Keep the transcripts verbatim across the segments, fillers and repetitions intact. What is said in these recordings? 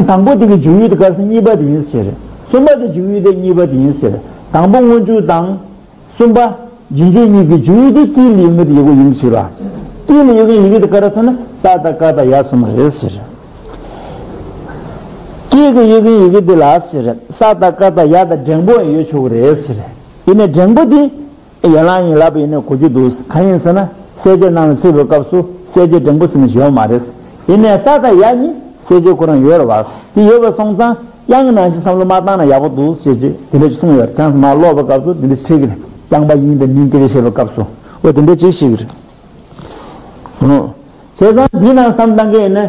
དང་པོ་དེ་གི་འཇུག་ཡུལ་དེ་ག་རེ་ཟེར་ན་གཉིས་པ་དེ་ཡིན་ཟེར། གསུམ་པ་དེ་འཇུག་ཡུལ་དེ་གཉིས་པ་དེ་ཡིན་ཟེར། དང་པོ་སྔོན་འཇུག་དང་། གསུམ་པ། རྗེས་འཇུག་གཉིས་ཀྱི་འཇུག་ཡུལ་དེ་དཀྱིལ་ལ་ཡོད་མཁན་དེ་ཡི་གེ་ཡིན་ཟེར་བ། དཀྱིལ་ལ་ཡོད་མཁན་ཡི་གེ་དེ་ག་རེ་ཟེར་ན་ས་དང་ཀ་དང་ཡ་གསུམ་རེད་ཟེར། དཀྱིལ་གྱི་ཡོད་མཁན་ཡི་གེ་དེ་ལ་ཟེར། ས་དང་ཀ་དང་ཡ་དང་འགྲེང་པོ་ཡང་ཡོད་ཆོག་གི་རེད་ཟེར། ཡིན་ནའི་འགྲེང་པོ་དེ། ཡན་ལག་གཉིས་ལབ་པ་ཡིན་ན་གོ་རྒྱུ་འདུག་གང་ཡིན་ཟེར་ན། གསལ་བྱེད་ནང་ལ་ཚུད་པའི་སྐབས་སུ་གསལ་བྱེད་འགྲེང་པོ་ཟེར་ནས་ཡོད་མ་རེད། ཡིན་ནའི་ས་དང་ཡ་གཉིས་གསལ་བྱེད་ཁོ་རང་ཡོད་རེད་བ། དེ་ཡོད་པ་སོང་ཙང་དབྱངས་ཀྱི་ནང་བཞིན་བསམ་བློ་མ་བཏང་ན་ཡག་པོ་འདུག་ཟེར་ཅིག་དེ་འདྲ་ཅིག་གསུངས་ཡོད་རེད། ཁྱེད་རང་ཚོ་མར་ཀློག་པའི་སྐབས་སུ་དེ་འདྲ་ཅིག་འཕྲད་ཀྱི་རེད། རྐྱང་པ་ཡིན་དང་མིན་སྐད་ཆ་བཤད་པའི་སྐབས་སུ། འོ་དེ་འདྲ་ཅིག་ཤེས་ཀྱི་རེད། འོ། བྱས་ཙང་འདི་ནང་བསམ་བཏང་མཁན་ཡིན་ན།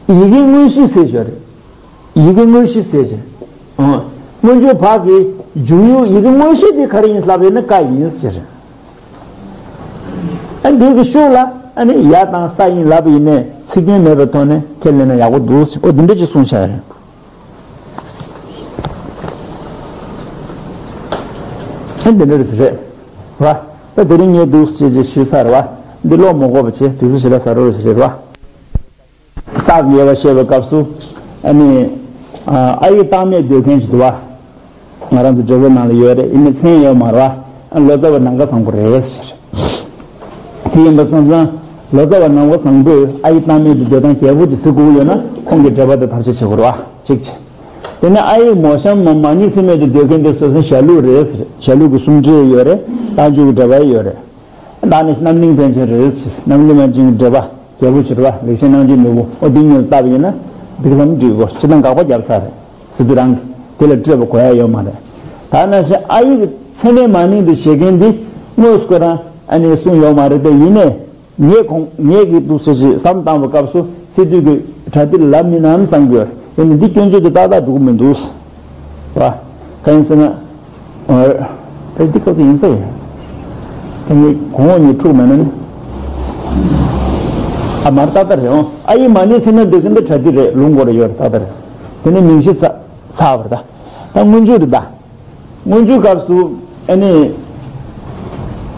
ཡི་གེ་དངོས་གཞི་ཟེར་ཞོར་རེད། ཡི་གེ་དངོས་གཞི་ཟེར་ཞོར། ཨོ། སྔོན་འཇུག་བག་གི་འཇུག་ཡུལ་ཡི་གེ་དངོས་གཞི་དེ་ག་རེ་ཡིན་ལབ་ཡིན་ན་ཀ་ཡིན་ཟེར། ཨ་འདི་གི་ཤུགས་ལ་ཨ་ནི་ཡ་དང་ས་ཡིན་ལབ་ཡིན་ནས་ཚིག་སྐྱོན་མེད་པའི་ཐོག་ནས་ཁས་ལེན་ན་ཡག་པོ་འདུག་ཟེར། ཨོ་འདི་འདྲ་ཅིག་གསུངས་བཞག་ཡོད་རེད། ཨ་འདི་འདྲ་རེད་ཟེར་རེད། རེད་བ། ད་དེ་རིང་ངས་འདུག་ཟེར་ཅིག་ཞུས་ཚར་བ། འདི་ཀློག་མ་དགོས་པ་བྱས་དུས་ཚོད་ཞེ་དྲག་ཟ་རོགས་ཟེར་རེད་བ། རྟགས་དབྱེ་བ་བཤད་པའི་སྐབས་སུ། ཨ་ནི། ཨ་ཡིག་རྟགས་མས་འདོད་མཁན་ཞིག་འདུག་བ། ང་རང་ཚོ་འགྲེལ་པའི་ནང་ལ་ཡོད་རེད། ཡིན་ནའི་མཚན་ཡོད་མ་རེད་བ། ལོ་ཙཱ་བ་ནམ་མཁའ་བཟང་པོ་རེད་ཟེར། དེ་ཡིན་པ་སོང་ཙང་། ལོ་ཙཱ་བ་ནམ་མཁའ་བཟང་པོས་ཨ་ཡིག་རྟགས་མས་དེ་འདོད་སྟངས་རྒྱས་པོ་ཅིག་ཟེར་དགོས་ཀྱི་ཡོད་ན་ཁོང་གི་འགྲེལ་པ་དེ་ཐབས་ཤེས་བྱེད་དགོས་རེད་བ། གཅིག་བྱས། དེ་ནས་ཨ་ཡིག་མོ་གཤམ་མ་མ་ནིང་ཚེག་མས་དེ་འདོད་མཁན་དེ་སོ་སོའི་ཞྭ་ལུག་རེད་ཟེར། ཞྭ་ལུག་གི་སུམ་སྒྲིལ་ཡོད་རེད། རྟགས་འཇུག་གི་འགྲེལ་པ་ཡོད་རེད། བདག་ནི་རྣམ་གླིང་པཎ་ཆེན་རེད། རྣམ་གླིང་པཎ་ཆེན་གྱི་འགྲེལ་པ་རྒྱས་པོ་ཞིག་རེད་བ། ལེགས་བཤད་རྣམ་འབྱེད་ནོར་བུ། ཨོ་འདི་གཉིས་ལ་བལྟས་པ་ཡིན་ན་འདི་ག་ཙམ་འགྲིག་གོ། སྤྱིར་བཏང་དགག་པ་བརྒྱབ་ཚར་རེད་ཟེར་དུས་རང་གི་དེ་ལ་སྤྲོས་པ་གོ་ཡ་ཡོད་མ་རེད། ད་ནང་བཞིན་ཨ་ཡིག་གི་ཚེག་མས་མ་ནིང་དུ་བྱེད་མཁན་འདི་དངོས་སུ་ཁོ་རང་ཨ་ནི་གསུངས་ཡོད་མ་རེད་དེ། ཡིན་ནའི་ངས་ཁོང་ངས་ཀྱི་འདུག་ཟེར་ཞིག་བསམ་བཏང་བའི་སྐབས་སུ་ཚེག་དུས་ཀྱི་གྲ་སྒྲིག་ལབ་མིན་ནམ་བསམ་གྱི་ཡོད། ཡིན་ནའི་འདི་སྐྱོན་བརྗོད་དེ་ཏག་ཏག་འགྲོ་གི་མི་འདུག་བ། གང་ཡིན་ཟེར་ན། ཨ། ད་འདི་སྐབས་སུ་ཡིན་ས་ཡིན། ད་ངས་གོང་འོག་གཉིས་འཁྲུག་མེད་ན་ནི། ཨ་མར་ཏག་ཏག་རེད་འོང་། ཨ་ཡིག་མ་ནིང་ཚེག་མས་འདོད་མཁན་འདི་གྲ་སྒྲིག་རེད། ལུང་སྐོར་ཡོད་རེད། ཏག་ཏག་རེད། དེ་ནས་མིང་གཞི་ཚ་ཚར་བ་རེད་ད། ད་སྔོན་འཇུག་རེད་ད། སྔོན་འཇུག་སྐབས་སུ་ཨ་ནི།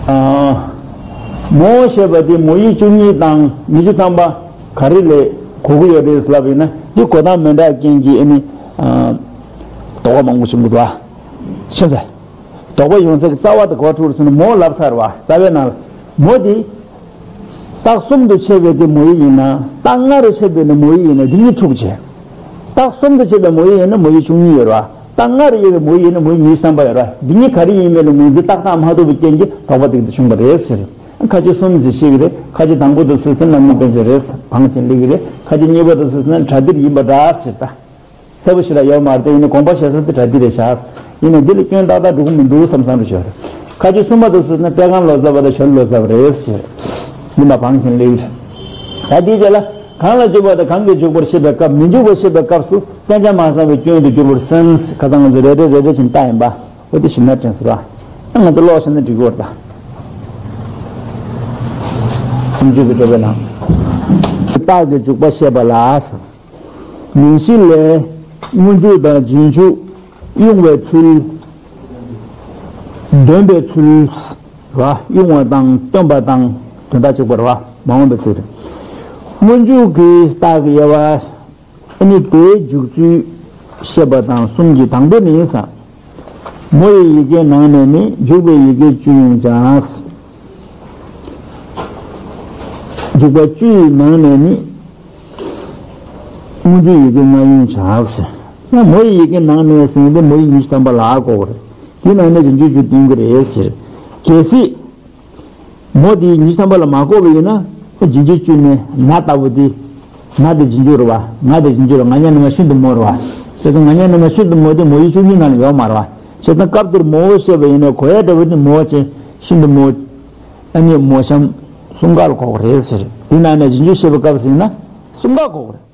ཨ། མོ་ཞེས་པ་དེ་མོ་ཡིག་བཅུ་གཉིས་དང་ཉི་ཤུ་ཐམ་པ་ག་རེ་ལས་གོ་གི་ཡོད་རེད་ལབ་ཡིན་ན་འདི་གོ་སྟངས་མི་འདྲ་རྐྱེན་གྱིས་ཨ་ནི། ཨ། དོགས་པ་མང་པོ་བྱུང་གི་འདུག་ཨ། ཤེས་ཚེ། དོགས་པ་ཡོང་ས་གི་རྩ་བ་དེ་ག་པར་འཁྲུལ་ཟེར་ན་མོ་ལབ་ཚར་བ། རྩ་བའི་ནང་ལ་མོ་དེ། རྟགས་གསུམ་དུ་ཕྱེ་བའི་དེ་མོ་ཡིག་ཡིན་ན། རྟགས་ལྔ་རུ་ཕྱེ་བའི་ནི་མོ་ཡིག་ཡིན་ན་འདི་གཉིས་འཁྲུག་བྱས། རྟགས་གསུམ་དུ་ཕྱེ་བའི་མོ་ཡིག་ཡིན་ན་མོ་ཡིག་བཅུ་གཉིས་ཡོད་རེད་བ། རྟགས་ལྔ་རུ་དབྱེ་བའི་མོ་ཡིག་ཡིན་ན་མོ་ཡིག་ཉི་ཤུ་ཐམ་པ་ཡོད་རེད་བ། འདི་གཉིས་ག་རེ་ཡིན་མིན་ལ་ངོས་འཛིན་ཏག་ཏག་མ་ཐུབ་པའི་རྐྱེན་གྱིས་དོགས་པ་དེ་འདྲ་བྱུང་བ་རེད་ཟེར། ཁ་ཅིག་གསུམ་ཟེར་ཤེས་ཀྱི་རེད། ཁ་ཅིག་དང་པོ་དེ་སུ་ཟེར་ན་རྣམ་གླིང་པཎ་ཆེན་རེད་ཟེར་བང་ཆེན་སླེབས་ཀྱི་རེད། ཁ་ཅིག་གཉིས་པ་དེ་སུ་ཟེར་ན་གྲ་སྒྲིག་ཡིན་པ་འདྲ་ཟེར་ད། གསལ་པོ་ཞིག་ལ་ཡོད་མ་རེད་དེ། ཡིན་ནའི་དགོངས་པ་བཞེས་ས་དེ་གྲ་སྒྲིག་རེད་བཞག་ཡིན་ནའི་འདི་ལ་སྐྱོན་ཏག་ཏག་འགྲོ་གི་མི་འདུག་བསམ་བསམ་རེ་ཞོར། ཁ་ཅིག་གསུམ་པ་དེ་སུ་ཟེར་ན་སྤྲེལ་ཁང་ལོ་ཙཱ་བ་དང་ཞྭ་ལུ་ལོ་ཙཱ་བ་རེད་ཟེར། འདི་མ་བང་ཆེན་སླེབས། ད་འདིའི་རྗེས་ལ་གང་ལ་འཇུག་པ་དང་གང་གིས་འཇུག་པར་བཤད་པའི་སྐབས། མི་འཇུག་པར་བཤད་པའི་སྐབས་སུ་གསན་བྱ་མ་ཚང་བའི་སྐྱོན་དུ་འགྱུར་བར་སེམས། ཁ་སང་ང་ཚོ་རེ་རེ་རེ་རེ་བཞིན་བལྟས་ཡིན་པ། འོ་དེ་ཞིབ་ན་དྲན་ཟེར་བ། ང་ཚོ་ཀློག་ཤེས་ན་འགྲིག་གི་རེད་ད། སུམ་ཅུ་པའི་འགྲེལ་པའི་ནང་། རྟགས་ཀྱི་འཇུག་པ་བཤད་པ་ལ། མིང་གཞི་ལས་སྔོན་འཇུག་དང་རྗེས་འཇུག་དབྱུང་བའི་ཚུལ། འདོན་པའི་ཚུལ། རེད་བ། དབྱུང་བ་དང་སྟོན་པ་དང་དོན་དག་གཅིག་པ་རེད་བ། མ་འོངས་པའི་ཚུལ་རེད། སྔོན་འཇུག་གི་རྟགས་ཀྱི་དབྱེ་བ། ཨ་ནི་དེའི་འཇུག་ཚུལ་བཤད་པ་དང་གསུམ་གྱི་དང་པོ་ནི་ཡིན་ས། མོ་ཡི་ཡི་གེའི་ནང་ནས་ནི་འཇུག་པའི་ཡི་གེ་བཅུ་དབྱུང་བྱ། འཇུག་པ་བཅུ་ཡི་ནང་ནས་ནི་སྔོན་འཇུག་ཡི་གེ་ལྔ་དབྱུང་བྱ་ཟེར། ཡང་མོ་ཡི་ཡི་གེའི་ནང་ནས་ཟེར་ཏེ་མོ་ཡིག་ཉི་ཤུ་ཐམ་པ་ལ་གོ་དགོས་རེད། དེའི་ནང་ནས་རྗེས་འཇུག་བཅུ་འདོན་གྱི་རེད་ཟེར། གལ་སྲིད། མོ་དེ་ཉི་ཤུ་ཐམ་པ་ལ་མ་གོ་བ་ཡིན་ན། རྗེས་འཇུག་བཅུ་ནས་ན་ལྟ་བུ་དེ། ན་དེ་རྗེས་འཇུག་རེད་བ། ང་དེ་རྗེས་འཇུག་རེད། ང་ཉ་ན་མ་ཤིན་ཏུ་མོ་རེད་བ། བྱས་ཙང་ང་ཉ་ན་མ་ཤིན་ཏུ་མོ་དེ་མོ་ཡིག་བཅུ་གཉིས་ནང་ལ་ཡོད་མ་རེད་བ། བྱས་ཙང་སྐབས་དེར་མོ་བོ་བཤད་པ་ཡིན་ན་གོ་ཡ་འདྲ་བོ་དེ་མོ་བྱས་ཤིན་ཏུ་མོ། ཨ་ནི་མོ་གཤམ་གསུམ་ཀ་ལ་གོ་དགོས་རེད་ཟེར། དེ་ནང་ནས་རྗེས་འཇུག་བཤད་པའི་སྐབས་སུ་ཡིན་ན་གསུམ་ཀ་གོ་དགོས་རེད།